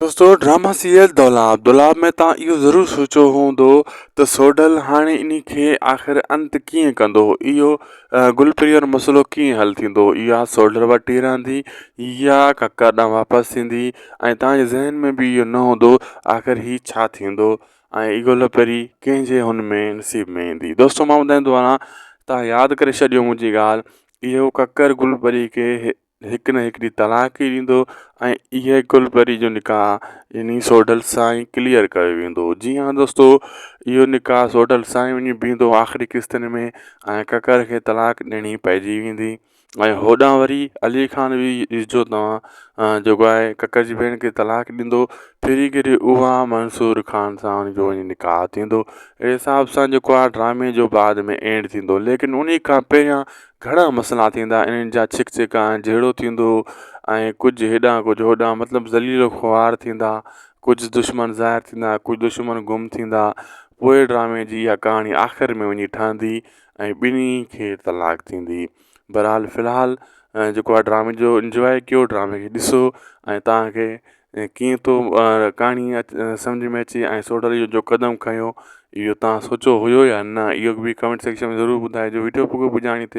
دوستو drama serial دولاب دولاب ۾ توهان اهو ضرور سوچيو هوندو ته سوڍل هاڻي انهي کي آخر انت ڪيئن ڪندو اهو گل پري وارو مسئلو ڪيئن حل ٿيندو اها سوڍل وٽ ئي رهندي يا ڪڪر ڏانهن واپس ٿيندي ۽ توهان جي ذهن ۾ به اهو نه هوندو آخر هي ڇا ٿيندو ۽ گل پري ڪنهن جي هن ۾ نصيب ۾ ايندي دوستو مان ٻڌائيندو هلان توهان ياد ڪري ڇڏيو منهنجي ڳالهه اهو ڪڪر گل پري کي هڪ نه هڪ ڏينهن طلاق ئي ڏيندو ۽ اهي گل پري جو نڪاح يعني سوڍل سان ئي ڪليئر ڪيو ويندو جي ها دوستو اهو نڪاح سوڍل سان ئي وڃي بيهندو آخري قسطن ۾ ۽ ڪڪر کي طلاق ڏيڻي پئجي ويندي ۽ هوڏانهن وري علي خان به ڏسجو توهان جيڪو آهي ڪڪر جي ڀيڻ کي طلاق ڏيندو ڦري گهري اها منصور خان سان ان جو وڃي نڪاح ٿيندو اهڙي حساب سان جيڪو آهي ڊرامي جو بعد ۾ اينڊ ٿيندو ليڪن انهي کان پهريان گهڻا مسئلا ٿيندا انهن جا ڇڪ ڇڪان جهيڙو ٿيندو ۽ ڪجهه هيڏانهن ڪجهه هوڏانهن مطلب ذليل و خوار ٿيندا ڪجهه دشمن ظاهر ٿيندا ڪجهه دشمن گم ٿيندا پوء ڊرامي جي اها ڪهاڻي آخر ۾ وڃي ٺهندي ۽ ٻنهي کي طلاق ٿيندي بهرحال في الحال جيڪو آهي ڊرامي جو انجواء ڪيو ڊرامي کي ڏسو ۽ توهان کي ڪيئن ٿو ڪهاڻي سمجهه ۾ اچي ۽ سوڍل اهو جو قدم کنيو اهو توهان سوچيو هيو يا نه اهو به ڪمينٽ سيڪشن ۾ ضرور ٻڌائجو وڊيو پڄاڻي تي.